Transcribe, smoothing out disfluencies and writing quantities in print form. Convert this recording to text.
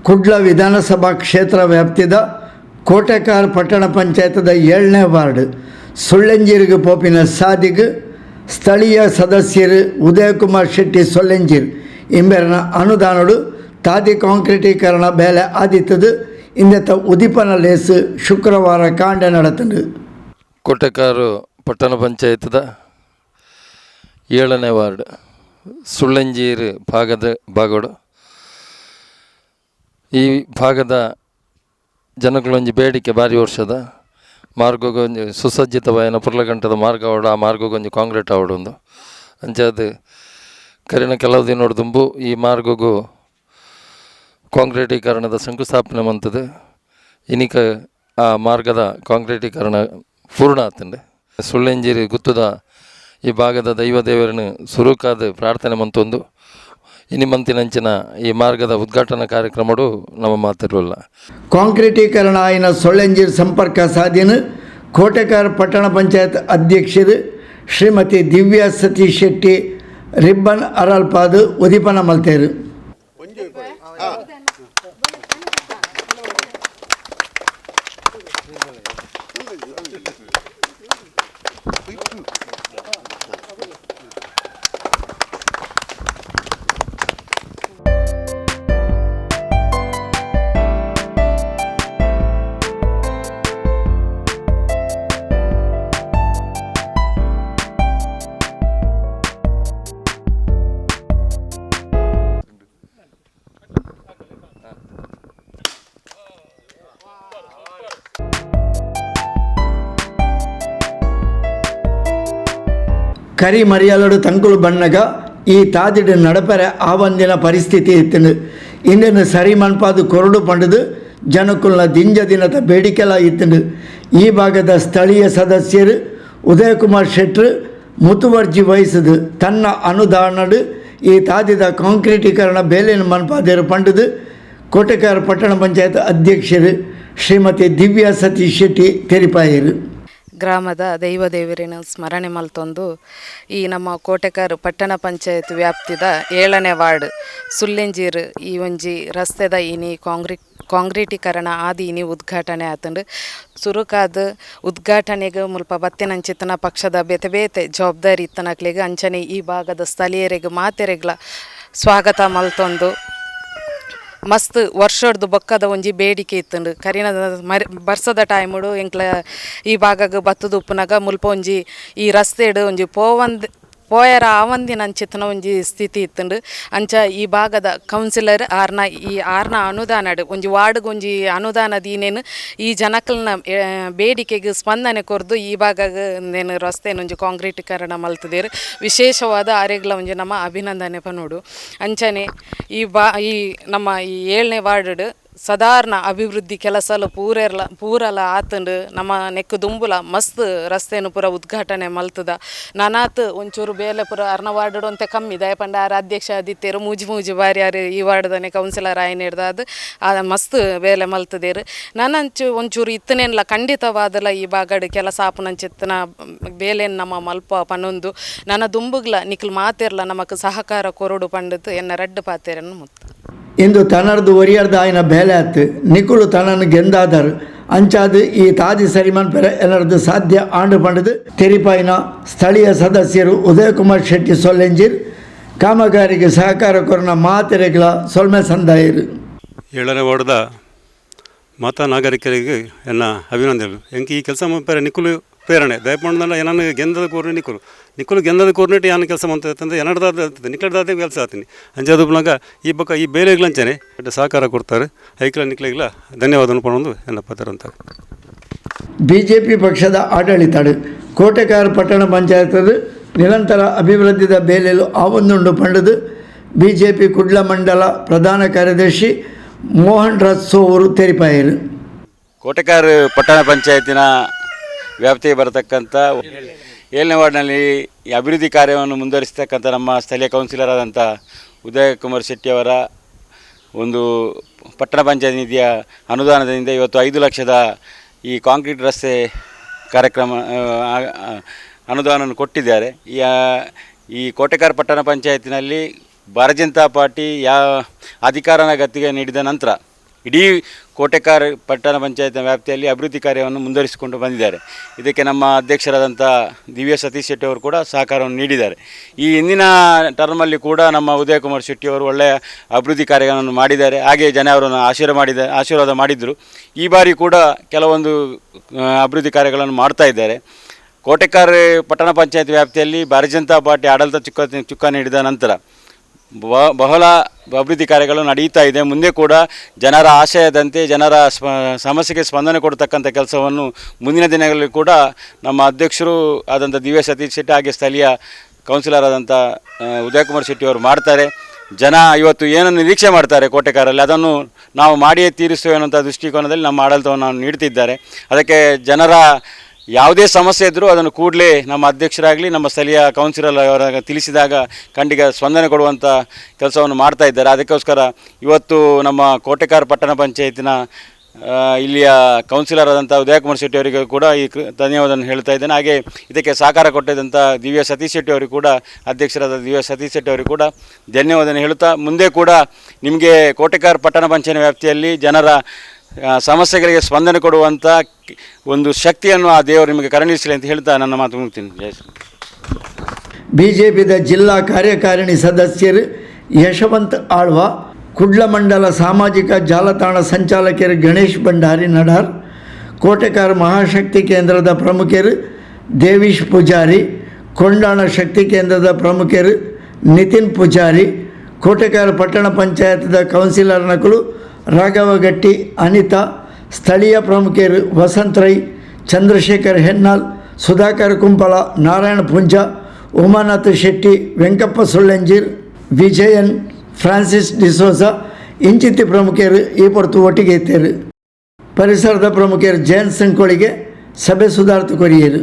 Kudla Vidhan Sabha ಕ್ಷೇತ್ರ ವ್ಯಾಪ್ತಿದ ಕೋಟೆಕಾರ್ ಪಟ್ಟಣ ಪಂಚಾಯತ್ದ 7ನೇ ward ಸುಳ್ಳೆಂಜೀರಿಗೆ ಪೋಪಿನ ಸಾದಿಗ್ ಸ್ಥಳೀಯ ಸದಸ್ಯರು ಉದಯಕುಮಾರ್ ಶೆಟ್ಟಿ ಸೊಲ್ಲೆಂಜೀರ್ ಇಂಬೆರನ ಅನುದಾನಡು ತಾದಿ ಕಾಂಕ್ರೀಟೀಕರಣ ಬೇಲೆ ಆದಿತ್ತದು. ಇಂದೆತ ಉದಿಪನ ಲೇಸ್ ಶುಕ್ರವಾರ ಕಾಂಡೆ ನಡತುಂಡು. ಕೋಟೆಕಾರು ಪಟ್ಟಣ ಪಂಚಾಯತ್ದ 7ನೇ ವಾರ್ಡ್ ಸುಳ್ಳೆಂಜೀರು ಭಾಗದ ಭಾಗಡು ಈ ಭಾಗದ ಜನಗಳೊಂಜಿ ಬೇಡಿಕೆ ಭಾರಿ ವರ್ಷದ ಮಾರ್ಗಗೊಂಜಿ ಸುಸಜ್ಜಿತವಾಯಿನ ಪುರ್ಲಗಂಟದ ಮಾರ್ಗ ಅವಡು, ಆ ಮಾರ್ಗಗೊಂಜಿ ಕಾಂಕ್ರೀಟ್ ಆವಡು ಒಂದು ಅಂಚಾದ್ ಕರಿನ ಕೆಲವು ದಿನೋಡು ದುಂಬು ಈ ಮಾರ್ಗಗು ಕಾಂಕ್ರೀಟೀಕರಣದ ಶಂಕುಸ್ಥಾಪನೆ ಮಂತದು. ಇನಿಕ ಆ ಮಾರ್ಗದ ಕಾಂಕ್ರೀಟೀಕರಣ ಪೂರ್ಣ ಆತುಂಡು. ಸುಳ್ಳೆಂಜಿರಿ ಗುತ್ತದ ಈ ಭಾಗದ ದೈವ ದೇವರನ್ನು ಸುರುಕಾದ ಪ್ರಾರ್ಥನೆ ಮಂತೊಂದು ಇನಿ ಮಂತಿನಂಚಿನ ಈ ಮಾರ್ಗದ ಉದ್ಘಾಟನಾ ಕಾರ್ಯಕ್ರಮಡು ನಮ್ಮ ಮಾತಿರಲಿಲ್ಲ. ಕಾಂಕ್ರೀಟೀಕರಣ ಆಯಿನ ಸೊಳ್ಳೆಂಜಿರ್ ಸಂಪರ್ಕ ಸಾಧಿನ ಕೋಟೆಕಾರ್ ಪಟ್ಟಣ ಪಂಚಾಯತ್ ಅಧ್ಯಕ್ಷರು ಶ್ರೀಮತಿ ದಿವ್ಯಾ ಸತೀಶ್ ಶೆಟ್ಟಿ ರಿಬ್ಬನ್ ಅರಲ್ಪಾದು ಉದಿಪನ ಮಲ್ತೇರು. ಕರಿ ಮರಿಯಲಡು ತಂಕುಲು ಬಣ್ಣಗ ಈ ತಾದಿಡು ನಡಪರೆ ಆವಂದಿನ ಪರಿಸ್ಥಿತಿ ಇತ್ತಿಂಡು. ಇಂದನ್ನು ಸರಿ ಮನ್ಪಾದು ಕೊರಡು ಪಂಡದು ಜನಕುಲ್ನ ದಿಂಜ ದಿನದ ಬೇಡಿಕೆಲ ಇತ್ತಿಂಡು. ಈ ಭಾಗದ ಸ್ಥಳೀಯ ಸದಸ್ಯರು ಉದಯಕುಮಾರ್ ಶೆಟ್ರು ಮುತುವರ್ಜಿ ವಹಿಸಿದು ತನ್ನ ಅನುದಾನಡು ಈ ತಾದಿದ ಕಾಂಕ್ರೀಟೀಕರಣ ಬೇಲೆಯನ್ನು ಮನ್ಪಾದೇರು ಪಂಡದು ಕೋಟೆಕಾರ ಪಟ್ಟಣ ಪಂಚಾಯತ್ ಅಧ್ಯಕ್ಷರು ಶ್ರೀಮತಿ ದಿವ್ಯಾ ಸತೀಶ್ ಶೆಟ್ಟಿ ತೆರಿಪಾಯರು. ಗ್ರಾಮದ ದೈವ ದೇವರಿನ ಸ್ಮರಣೆ ಮಲ್ತೊಂದು ಈ ನಮ್ಮ ಕೋಟೆಕಾರು ಪಟ್ಟಣ ಪಂಚಾಯತ್ ವ್ಯಾಪ್ತಿದ 7ನೇ ವಾರ್ಡ್ ಸುಳ್ಳೆಂಜೀರು ಈ ಒಂಜಿ ರಸ್ತೆದ ಇನಿ ಕಾಂಕ್ರೀಟೀಕರಣ ಆದಿ ಇನಿ ಉದ್ಘಾಟನೆ ಆತುಂಡು. ಸುರುಕಾದ ಉದ್ಘಾಟನೆಗೆ ಮುಲ್ಪ ಬತ್ತಿನಂಚಿತನ ಪಕ್ಷದ ಬೇತೆ ಬೇತೆ ಜವಾಬ್ದಾರಿ ಇತ್ತನಕ್ಲೆಗ್ ಅಂಚನೆ ಈ ಭಾಗದ ಸ್ಥಳೀಯರಿಗೆ ಮಾತೆರೆಗ್ಲ ಸ್ವಾಗತ ಮಲ್ತೊಂದು ಮಸ್ತ್ ವರ್ಷಡ್ದು ಬೊಕ್ಕದ ಒಂಜಿ ಬೇಡಿಕೆ ಇತ್ತುಂಡು. ಕರಿನ ಬರ್ಸದ ಟೈಮುಡು ಎಂಕ್ಲ ಈ ಭಾಗಗ್ ಬತ್ತದ ಉಪ್ಪುನಗ ಮುಲ್ಪ ಒಂಜಿ ಈ ರಸ್ತೆಡ್ ಒಂಜಿ ಪೋಯರ ಆವಂದಿನ ಅಂಚಿತನ ಒಂಜಿ ಸ್ಥಿತಿ ಇತ್ತುಂಡು. ಅಂಚ ಈ ಭಾಗದ ಕೌನ್ಸಿಲರ್ ಆರ್ನ ಈ ಆರ್ನ ಅನುದಾನಡ್ ಒಂಜಿ ವಾರ್ಡ್ಗ್ ಒಂಜಿ ಅನುದಾನ ದೀನೇನು ಈ ಜನಕಲ್ನ ಬೇಡಿಕೆಗೆ ಸ್ಪಂದನೆ ಕೊರ್ದು ಈ ಭಾಗಗ್ ನೇನು ರಸ್ತೆನ್ ಒಂಜಿ ಕಾಂಕ್ರೀಟೀಕರಣ ಮಲ್ತುದೆರ್. ವಿಶೇಷವಾದ ಆರೆಗ್ಲ ಒಂಜಿ ನಮ್ಮ ಅಭಿನಂದನೆ ಪನೋಡು. ಅಂಚನೆ ಈ ಈ ನಮ್ಮ ಈ 7ನೇ ವಾರ್ಡ್ ಸಾಧಾರಣ ಅಭಿವೃದ್ಧಿ ಕೆಲಸಲು ಪೂರಲ ಆತುಂಡು. ನಮ್ಮ ನೆಕ್ಕು ದುಂಬುಲ ಮಸ್ತ್ ರಸ್ತೆನು ಪೂರ ಉದ್ಘಾಟನೆ ಮಲ್ತದ. ನಾನಾತ್ ಒಂಚೂರು ಬೇಲೆ ಪೂರ ಅರ್ನ ವಾರ್ಡ್ ಒಂತೆ ಕಮ್ಮಿ ದಯಪಂಡ ಆರ್ ಅಧ್ಯಕ್ಷ ಆದಿತ್ತೇರು ಮೂಜಿ ಮೂಜಿ ಬಾರಿ ಆರು ಈ ವಾರ್ಡ್ದನೆ ಕೌನ್ಸಿಲರ್ ಆಯ್ನಿಡ್ದಾದ್ ಆ ಮಸ್ತ್ ಬೇಲೆ ಮಲ್ತದೇರು. ನಾನಂಚು ಒಂಚೂರು ಇತ್ತನೇನ್ಲ ಖಂಡಿತವಾದಲ ಈ ಭಾಗಡ್ ಕೆಲಸ ಆಪುನಂಚಿತ್ತನ ಬೇಲೆನ್ ನಮ್ಮ ಮಲ್ಪ ಪನೊಂದು ನನ್ನ ದುಂಬುಗ್ಲ ನಿಕ್ಲು ಮಾತೆರ್ಲ ನಮಕ್ ಸಹಕಾರ ಕೊರಡು ಪಂಡದು ಎನ್ನ ರಡ್ಡು ಪಾತೆರನ್ನು ಮುತ್ತು. ಇಂದು ತನರ್ದು ಒರಿಯರ್ದ ಆಯ್ನ ಬೇಲೆ ಆತು ನಿಕುಲು ತನನ್ನು ಗೆಂದಾದರು ಅಂಚಾದು ಈ ತಾದಿ ಸರಿಮನ್ ಪೆರೆ ಎನರ್ದು ಸಾಧ್ಯ ಆಂಡು ಪಂಡದು ತೆರಿಪಾಯಿನ ಸ್ಥಳೀಯ ಸದಸ್ಯರು ಉದಯಕುಮಾರ್ ಶೆಟ್ಟಿ ಸೊಲ್ಲೆಂಜಿರ್ ಕಾಮಗಾರಿಗೆ ಸಹಕಾರ ಕೊರನ ಮಾತೆರೆಗಳ ಸೊಲ್ಮೆ ಸಂದಾಯರು. 7ನೇ ವಾರ್ಡ್ದ ಮಾತಾ ನಾಗರಿಕರಿಗೆ ಎನ್ನ ಅಭಿನಂದನೆಗಳು. ಎಂಕ್ ಈ ಕೆಲಸ ಮಲ್ಪೆರೆ ನಿಕುಲು ಪ್ರೇರಣೆ ದಯಪಂಡಲ್ಲ ಏನನ್ನು ಗೆಂದದ ಕೋರ್ನೆ ನಿಕುಲು ನಿಕುಲು ಗೆಂದದ ಕೋರ್ನೆಟ್ ಯಾನ್ ಕೆಲಸ ಮಂತಂದ್ರೆ ಎನ್ನಡ್ದಾದ ನಿಕ್ಲಡ್ದಾದ ಕೆಲಸ ಆತೀನಿ. ಅಂಚಾದ ಉಪ್ಪುನಗ ಈ ಬೊಕ್ಕ ಈ ಬೇಲೆಗ್ಲಂಚನೆ ಸಹಕಾರ ಕೊಡ್ತಾರೆ. ಐಕ್ಲ ನಿಕ್ಲೆಗ್ಲ ಧನ್ಯವಾದವನ್ನು ಪಡೋದು ಎನ್ನ ಪತ್ರ ಅಂತ. ಬಿಜೆಪಿ ಪಕ್ಷದ ಆಡಳಿತಡು ಕೋಟೆಕಾರ ಪಟ್ಟಣ ಪಂಚಾಯತ್ ನಿರಂತರ ಅಭಿವೃದ್ಧಿದ ಬೇಲೆಲು ಆವೊಂದುಂಡು ಪಂಡದು ಬಿಜೆಪಿ ಕುಡ್ಲ ಮಂಡಲ ಪ್ರಧಾನ ಕಾರ್ಯದರ್ಶಿ ಮೋಹನ್ ರಾಜ್ ಸೋವರು ತೆರಿಪಾಯರು. ಕೋಟೆಕಾರ್ ಪಟ್ಟಣ ಪಂಚಾಯತಿನ ವ್ಯಾಪ್ತಿಗೆ ಬರತಕ್ಕಂಥ 7ನೇ ವಾರ್ಡ್ನಲ್ಲಿ ಈ ಅಭಿವೃದ್ಧಿ ಕಾರ್ಯವನ್ನು ಮುಂದುವರಿಸ್ತಕ್ಕಂಥ ನಮ್ಮ ಸ್ಥಳೀಯ ಕೌನ್ಸಿಲರ್ ಆದಂಥ ಉದಯಕುಮಾರ್ ಶೆಟ್ಟಿಯವರ ಒಂದು ಪಟ್ಟಣ ಪಂಚಾಯತ್ ನಿಧಿಯ ಅನುದಾನದಿಂದ ಇವತ್ತು 5 ಲಕ್ಷದ ಈ ಕಾಂಕ್ರೀಟ್ ರಸ್ತೆ ಕಾರ್ಯಕ್ರಮ ಅನುದಾನವನ್ನು ಕೊಟ್ಟಿದ್ದಾರೆ. ಈ ಕೋಟೆಕಾರ್ ಪಟ್ಟಣ ಪಂಚಾಯತಿನಲ್ಲಿ ಭಾರತೀಯ ಜನತಾ ಪಾರ್ಟಿ ಅಧಿಕಾರನ ಗತಿಗೆ ನೀಡಿದ ನಂತರ ಇಡೀ ಕೋಟೆಕಾರ್ ಪಟ್ಟಣ ಪಂಚಾಯತ್ನ ವ್ಯಾಪ್ತಿಯಲ್ಲಿ ಅಭಿವೃದ್ಧಿ ಕಾರ್ಯವನ್ನು ಮುಂದುವರಿಸಿಕೊಂಡು ಬಂದಿದ್ದಾರೆ. ಇದಕ್ಕೆ ನಮ್ಮ ಅಧ್ಯಕ್ಷರಾದಂಥ ದಿವ್ಯ ಸತೀಶ್ ಶೆಟ್ಟಿ ಅವರು ಕೂಡ ಸಹಕಾರವನ್ನು ನೀಡಿದ್ದಾರೆ. ಈ ಹಿಂದಿನ ಟರ್ಮಲ್ಲಿ ಕೂಡ ನಮ್ಮ ಉದಯಕುಮಾರ್ ಶೆಟ್ಟಿ ಅವರು ಒಳ್ಳೆಯ ಅಭಿವೃದ್ಧಿ ಕಾರ್ಯಗಳನ್ನು ಮಾಡಿದ್ದಾರೆ. ಹಾಗೆ ಜನ ಅವರನ್ನು ಆಶೀರ್ವಾದ ಮಾಡಿದರು. ಈ ಬಾರಿ ಕೂಡ ಕೆಲವೊಂದು ಅಭಿವೃದ್ಧಿ ಕಾರ್ಯಗಳನ್ನು ಮಾಡ್ತಾ ಇದ್ದಾರೆ. ಕೋಟೆಕಾರ್ ಪಟ್ಟಣ ಪಂಚಾಯತ್ ವ್ಯಾಪ್ತಿಯಲ್ಲಿ ಭಾರತೀಯ ಜನತಾ ಪಾರ್ಟಿ ಆಡಳಿತ ಚುಕ್ಕಾಣಿ ಹಿಡಿದ ನಂತರ ಬಹಳ ಅಭಿವೃದ್ಧಿ ಕಾರ್ಯಗಳು ನಡೆಯುತ್ತಾ ಇದೆ. ಮುಂದೆ ಕೂಡ ಜನರ ಆಶಯದಂತೆ ಜನರ ಸಮಸ್ಯೆಗೆ ಸ್ಪಂದನೆ ಕೊಡ್ತಕ್ಕಂಥ ಕೆಲಸವನ್ನು ಮುಂದಿನ ದಿನಗಳಲ್ಲಿ ಕೂಡ ನಮ್ಮ ಅಧ್ಯಕ್ಷರು ಆದಂಥ ದಿವ್ಯ ಸತೀಶ್ ಶೆಟ್ಟಿ ಹಾಗೆ ಸ್ಥಳೀಯ ಕೌನ್ಸಿಲರ್ ಆದಂಥ ಉದಯಕುಮಾರ್ ಶೆಟ್ಟಿ ಅವರು ಮಾಡ್ತಾರೆ. ಜನ ಇವತ್ತು ಏನನ್ನು ನಿರೀಕ್ಷೆ ಮಾಡ್ತಾರೆ ಕೋಟೆಕಾರಲ್ಲಿ, ಅದನ್ನು ನಾವು ಮಾಡಿಯೇ ತೀರಿಸ್ತೇವೆ ಅನ್ನುವಂಥ ದೃಷ್ಟಿಕೋನದಲ್ಲಿ ನಮ್ಮ ಆಡಳಿತವನ್ನು ನಾವು ನೀಡ್ತಿದ್ದಾರೆ. ಅದಕ್ಕೆ ಜನರ ಯಾವುದೇ ಸಮಸ್ಯೆ ಇದ್ದರೂ ಅದನ್ನು ಕೂಡಲೇ ನಮ್ಮ ಅಧ್ಯಕ್ಷರಾಗಲಿ, ನಮ್ಮ ಸ್ಥಳೀಯ ಕೌನ್ಸಿಲರ್ ಅವರ ತಿಳಿಸಿದಾಗ ಖಂಡಿತ ಸ್ಪಂದನೆ ಕೊಡುವಂಥ ಕೆಲಸವನ್ನು ಮಾಡ್ತಾ ಇದ್ದಾರೆ. ಅದಕ್ಕೋಸ್ಕರ ಇವತ್ತು ನಮ್ಮ ಕೋಟೆಕಾರ್ ಪಟ್ಟಣ ಪಂಚಾಯತಿನ ಇಲ್ಲಿಯ ಕೌನ್ಸಿಲರ್ ಆದಂಥ ಉದಯಕುಮಾರ್ ಶೆಟ್ಟಿ ಅವರಿಗೆ ಕೂಡ ಈ ಧನ್ಯವಾದವನ್ನು ಹೇಳ್ತಾ ಇದ್ದೇನೆ. ಹಾಗೆ ಇದಕ್ಕೆ ಸಹಕಾರ ಕೊಟ್ಟಿದ್ದಂಥ ದಿವ್ಯ ಸತೀಶ್ ಶೆಟ್ಟಿ ಅವರಿಗೂ ಕೂಡ, ಅಧ್ಯಕ್ಷರಾದ ದಿವ್ಯ ಸತೀಶ್ ಶೆಟ್ಟಿ ಅವರಿಗೂ ಕೂಡ ಧನ್ಯವಾದವನ್ನು ಹೇಳುತ್ತಾ, ಮುಂದೆ ಕೂಡ ನಿಮಗೆ ಕೋಟೆಕಾರ್ ಪಟ್ಟಣ ಪಂಚಾಯತ್ ವ್ಯಾಪ್ತಿಯಲ್ಲಿ ಜನರ ಸಮಸ್ಯೆಗಳಿಗೆ ಸ್ಪಂದನೆ ಕೊಡುವಂಥ ಒಂದು ಶಕ್ತಿಯನ್ನು ಆ ದೇವರು ನಿಮಗೆ ಕರುಣಿಸಲಿ ಅಂತ ಹೇಳ್ತಾ ನನ್ನ ಮಾತು ಮುಗ್ತೀನಿ. ಜೈ ಶ್ರೀ. ಬಿಜೆಪಿದ ಜಿಲ್ಲಾ ಕಾರ್ಯಕಾರಿಣಿ ಸದಸ್ಯರು ಯಶವಂತ್ ಆಳ್ವ, ಕುಡ್ಲ ಮಂಡಲ ಸಾಮಾಜಿಕ ಜಾಲತಾಣ ಸಂಚಾಲಕರು ಗಣೇಶ್ ಭಂಡಾರಿ ನಡಾರ್, ಕೋಟೆಕಾರ್ ಮಹಾಶಕ್ತಿ ಕೇಂದ್ರದ ಪ್ರಮುಖರು ದೇವೀಶ್ ಪೂಜಾರಿ, ಕೊಂಡಾಣ ಶಕ್ತಿ ಕೇಂದ್ರದ ಪ್ರಮುಖರು ನಿತಿನ್ ಪೂಜಾರಿ, ಕೋಟೆಕಾರ ಪಟ್ಟಣ ಪಂಚಾಯತ್ದ ಕೌನ್ಸಿಲರ್ ನಕಲು ರಾಘವ ಗಟ್ಟಿ, ಅನಿತಾ, ಸ್ಥಳೀಯ ಪ್ರಮುಖರು ವಸಂತ್ ರೈ, ಚಂದ್ರಶೇಖರ್ ಹೆನ್ನಾಲ್, ಸುಧಾಕರ್ ಕುಂಪಲ, ನಾರಾಯಣ ಪುಂಜ, ಉಮಾನಾಥ್ ಶೆಟ್ಟಿ, ವೆಂಕಪ್ಪ ಸುಳ್ಳೆಂಜೀರ್, ವಿಜಯನ್, ಫ್ರಾನ್ಸಿಸ್ ಡಿಸೋಜಾ ಇಂಚಿತ್ತಿ ಪ್ರಮುಖರು ಈ ಪೊರ್ತು ಒಟ್ಟಿಗೆ ಇತ್ತೇರು. ಪರಿಸರದ ಪ್ರಮುಖರು ಜಯಂತ್ ಸಂಕೋಳಿಗೆ ಸಭೆ ಸುಧಾರ್ತು ಕೊರಿಯರು.